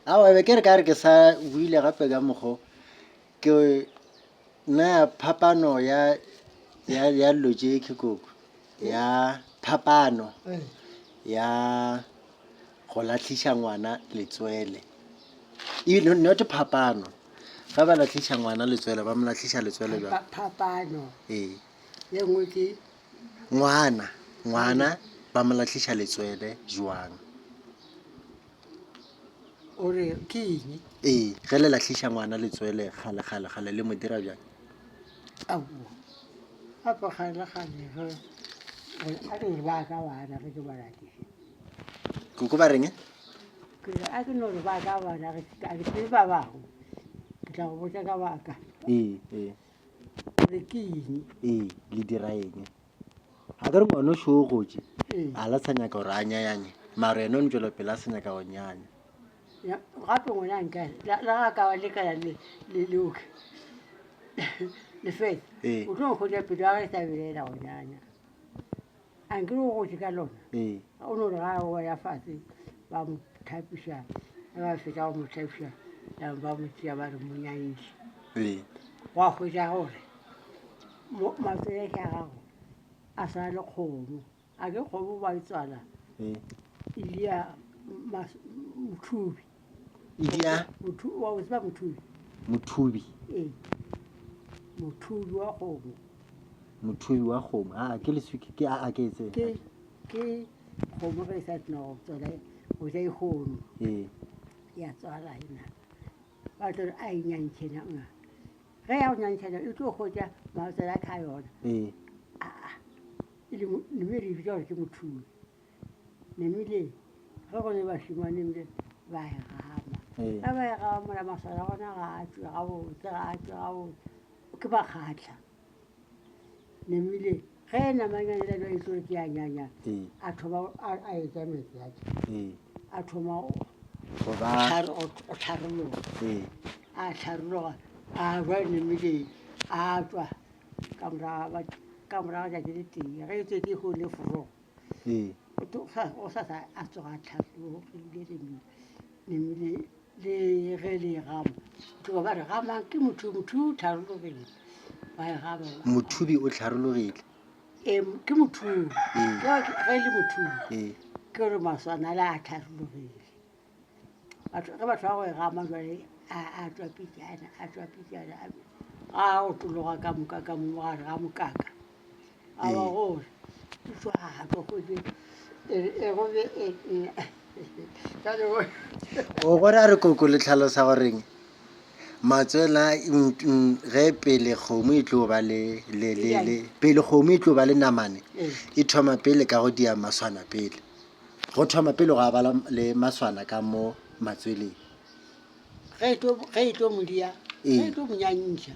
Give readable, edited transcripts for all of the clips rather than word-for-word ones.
Aowa be ke re ka re ke sa buile gape ka mokgo ke na phapano ya ya ya dilo tše koko ya phapano ya go lahliša ngwana letswele e not phapano ga ba lahliša ngwana letswele ba mo lahliša letswele jwang phapano ee ye nngwe ke ngwana ngwana ba mo lahliša letswele jwang O re ke eng? Ee, ge le lahliša ngwana letswele kgale kgale kgale le mo dira bjang? Aowa, gape kgale kgale ge a ke re ba ka bana ge ke ba latiša. Koko ba reng? Ke re a ke no re ba ka bana ge a ke tsebe ba bangwe ke tla go botša ka baka. Ee, ee. O re ke eng? Ee, le dira eng? A ke re ngwana o šo o gotše a la sa nyaka gore a nyayanye mara yena o no tšwela pele a sa nyaka go nyanya. Gape ngwana nka la ga ka ba lekana le le le okay le fetsa Ee. o tlo hwetša pelo ya gagwe e sa belaela go nyanya a nkere o gotše ka lona Ee. o no re ga o ya fatshe ba mo thapiša ge ba fetša go mo thapiša ya ba mo tšea ba re mo nyantšhe Ee. gwa hwetša gore Matswele a gago a swana le kgomo. A ke kgomo ba e tswala Ee. e dia mothubi. E dia? Wa o tseba mothubi? Mothubi. Ee. Mothubi wa kgomo. Mothubi wa kgomo. A ke leswiki ke a ke e tsebe. Ke ke kgomo ge e sa tsena go tswala go ja e kgono. Ee. Ya tswala ena. Ba tlo re a e nyantšhe na. Ge ya go nyantšhana e tlo hwetša matswele a ka yona. Ee. Aa, e le neme re e bitša gore ke mothubi. Neme le ge go le bašemane ebile ba e gama. Ee. Ge ba e gama mola maswalo a gona ga a tšwe gabotse, ga a tšwe gabotse. Ke bakgatla. Neme le ge namanyana yela e tlo re ke ya nyanya, Ee. a thoma a etša meetse a tše. Ee. A thoma Go ba. go tlharologa. Ee. A tlharologa a jwa nemile a tswa ka morago ka morago ga tšatši le tee ge e tswetše go le forogo. Ee. Go sasa a tsoga a tlharologile lemile lemile le ge le gama tloga ba re gamang ke motho motho o tlharologile ba e gama. Mothubi o tlharologile. Ee, ke mothubi. Ee. Ge e le mothubi Ee. ke gore maswana ale a tlharologile. Batho ge batho ba go e gama jwale a a tšwa pitšana a tšwa pitšana a otologa ka moka ka mo gare ga mokaka a wa Ee. gore e tšwa tšwa hwetše e e go be e O gore a re koko le tlhalosa goreng matswela ge pele kgomo e tlo ba le le le le pele kgomo e tlo ba le namane e thoma pele ka go dia maswana pele go thoma pele go ba le maswana ka mo matsweleng ge e tlo ge e tlo mo dia ge e tlo mo nyantšha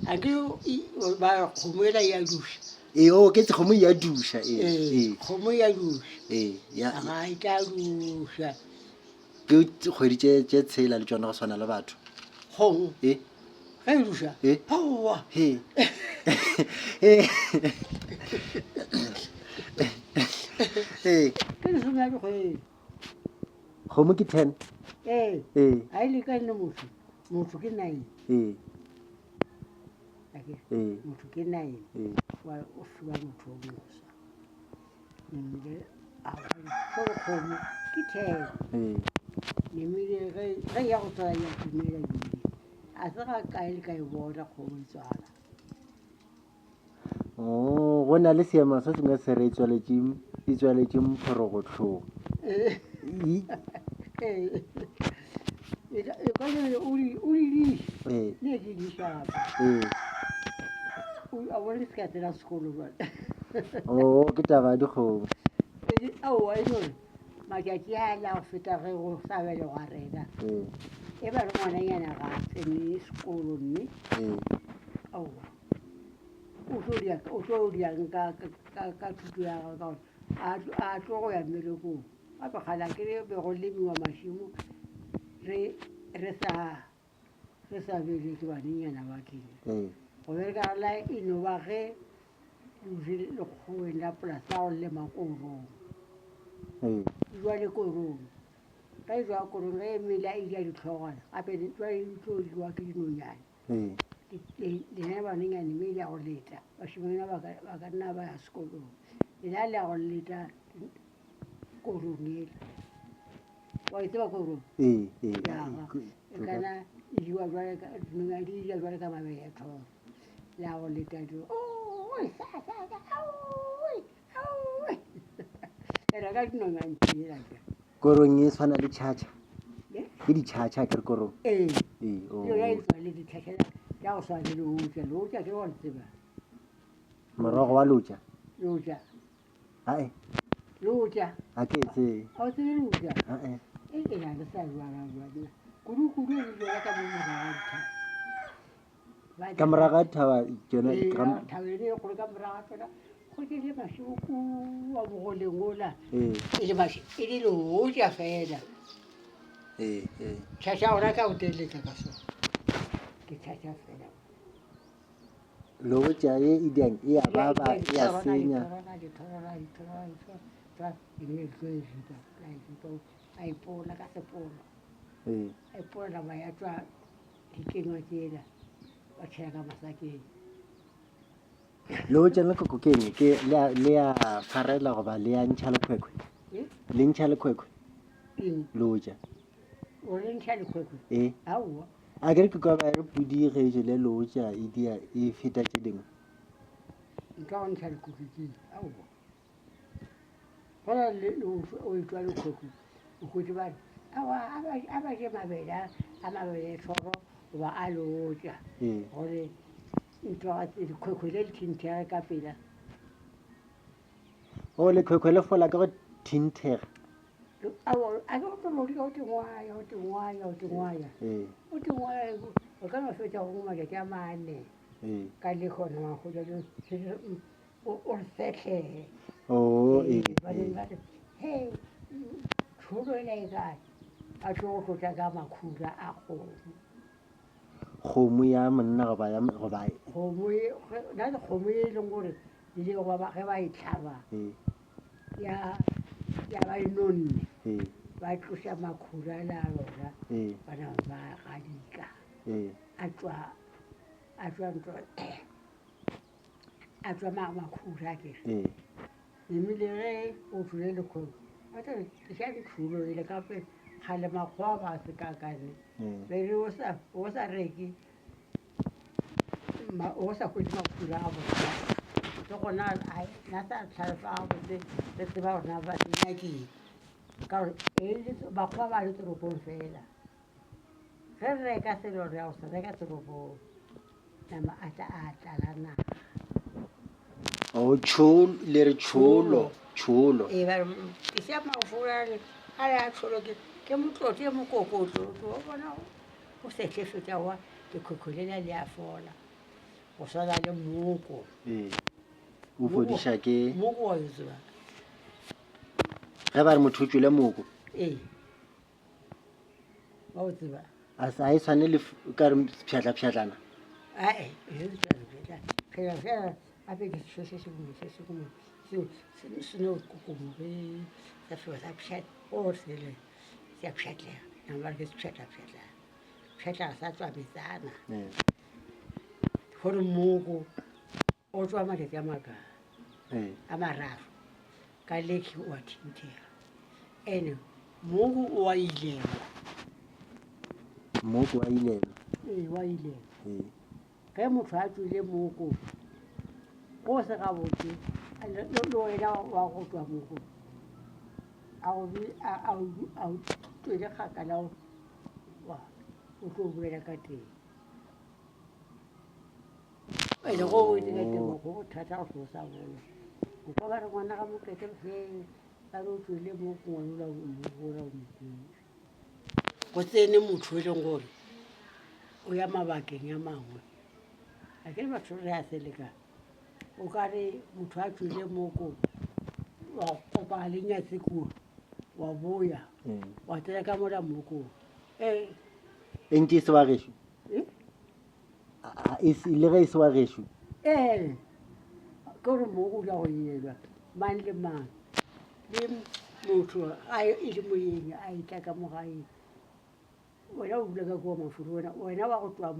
a ke ba kgomo ela ya duša ee o ke kgomo ya duša ee ee kgomo ya duša ee ya ga e tla duša ke kgwedi tše tše tshela le tšona go swana le batho kgomo ee ge e duša ee aowa he ee ee ke lesome ya dikgwedi kgomo ke 10 ee ee ga e lekane le motho motho ke nine ee Akere? ee motho ke nine ee wa o fiwa motho o moswa Nemile gore kgomo ke 10 ee nemile ge ge ya go tswala ya timela ebile a se ga kae le ka e bona kgomo e tswala Oh, go na le seema se sengwe se re e tswaletše e tswaletše mphorogohlong. Ee. E- Ee. E ka- e ka no o di o di diša Ee, ne ke diša gape ee. O- a bone ke se ka tsena sekolo jwale Oh, ke taba ya dikgomo. E- aowa e no re matšatši a la go feta ge go sa belegwa rena Ee, e ba re ngwananyana ga a tsene sekolo mme ee. aowa o tlo dia o tlo diang ka ka ka thuto ya gagwe ka gore a tlo a tlo go ya mmerekong gape kgale a kere be go lemiwa mašemo re re sa re sa bereke banenyana ba keng Ee. go bereka la e no ba ge dutše lekgoweng la polase la go lema korong Ee. jwale korong. Ge e jwa korong ge e mela e ja ditlhogwana gape jwale e tlo jewa ke dinonyane. Ee. Lena banenyane mme le ya go leta, bašemanyana ba ka ba ka nna ba ya sekolong. Lena le ya go leta korong ele. Wa e tseba korong? Ee, ee. Ya, e kana e jewa jwale ka dinonyane di ja jwale ka mabele a thoro. Le ya go leta di oi sa sa sa aoi aoi. Ela ka dinonyane tsela tša. Korong e tshwana le tšhatšha. Ke ditšhatšha ke re korong. Ee. Ee, oh. Yona e tshwana le ditšhatšha tša go swana le leotša. Leotša ke wa le tseba. Morogo wa leotša. Leotša. Ae. Leotša. A ke e tsebe. A o tsebe leotša? Ae. E ke na le sa jwala jwala. Kudu kudu e jwala ka mo morago ga dithaba. Ka morago ga thaba tšona. Ee, thaba e le kgolo ka morago ga tsona. Go tlile mašego kua mogoleng ola. Ee. E le mašego, e le leotša fela. Ee, ee. Tšhatša gona ka go teletša ka sona. Ke tšhatša fela. Leotša ye e diang e a baba, e a senya. A ipola ka sepolo. Ee. A ipola nama ya tšwa dikenywa tšela ba tšhela ka masakeng. Leotša le koko ke eng? Ke le a le a farela goba le a ntšha lekhwekhwe? Eh? Le ntšha lekhwekhwe? Eng? Leotša. O le ntšha lekhwekhwe? Ee. Aowa. A ke re ke kwa ba re pudi ge e jele leotša e dia e feta tše dingwe. Nka go ntšha lekhwekhwe ke eng? Aowa. Go na le o etšwa lekhwekhwe o hwetše ba re aowa a ba je mabele a mabele thoro goba a leotša gore ntwa lekhwekhwe le le thinthege ka pela. O lekhwekhwe le fola ka go thinthega. Aowa a ke go tlo o te ngwaya o te ngwaya o te ngwaya o te ngwaya o ka no fetša gongwe matšatši a mane ka le gona wa hwetša o re fetlege Oo, ee, ba ee. ba re he tšholo ela e kae a tlo go tlotla ka makhura a kgomo Kgomo ya monna goba ya goba kgomo e na le kgomo e leng gore ile go ba ge ba e tlhaba ee, ya ya ba e nonne ee, ba tloša makhura le a lona ee, ba na ba gadika ee. a tswa a tswa ntlo a tswa makhura ke ee ebile ge o tswile lekgolo ba tla re tliša ditšhulo ele ka pe kgale makgowa ba se kakane ee be re o sa o sa reke o sa hwetše makhura a botse le gona na sa tlhalosa gabotse re tseba gore na ba nyakeng ka gore bakgowa ba le toropong fela ge re reka selo re ya go se reka toropong nama a tla a tlala naga. O tšholo le re tšholo tšholo. Ee ba re ke sia mafura a a re a tšholo ke ke motlotlo e mokokotlo o bona o sehlefetša wa lekhokho lela le a fola go swana le moko. Ee o fodiša ke. Moko wa o tseba. Ge ba re motho o tšwele moko. Ee. Wa o tseba. A se a e tshwane le ka re pšhatla-pšhatlana. Ae, e se pšhatla-pšhatla. Gape ke selo se sengwe se sengwe seo se no kokomoge sa fela sa pšhatla o sele se a pšhatlega. Nna ba re ke sepšhatla-pšhatla. Pšhatla sa tswa metsana. Gore moko o tswa matšatši a makae a mararo ka leki o a thinthega ene mogo o a ilelwa. Mooko wa ilelwa. Ee, wa ilelwa. Ge motho a tswile mooko go se gabotse le wena wa go tswa mooko a o tswele kgakala o tlo boela ka teng. Ene go o ka teng go thata go tlosa bola. O kwa ba re ngwana ga mokete he ba re o tswele mo ngwana ola o ola o mokete. Go tsene motho e leng gore o ya mabakeng a mangwe. A ke re batho re a seleka o ka re motho a tswele mo ko wa kopana le nyatsi kua wa boya wa tsena ka mola mokong. Ee. E ntše e se wa gešo? A, e se, le ge e se wa gešo? Ee, ke gore mo o ja go elwa mang le mang. Le Motho a e le moyeng a etla ka mo gae, wena o dula ka kua mafuri, wena wa go tloga mo.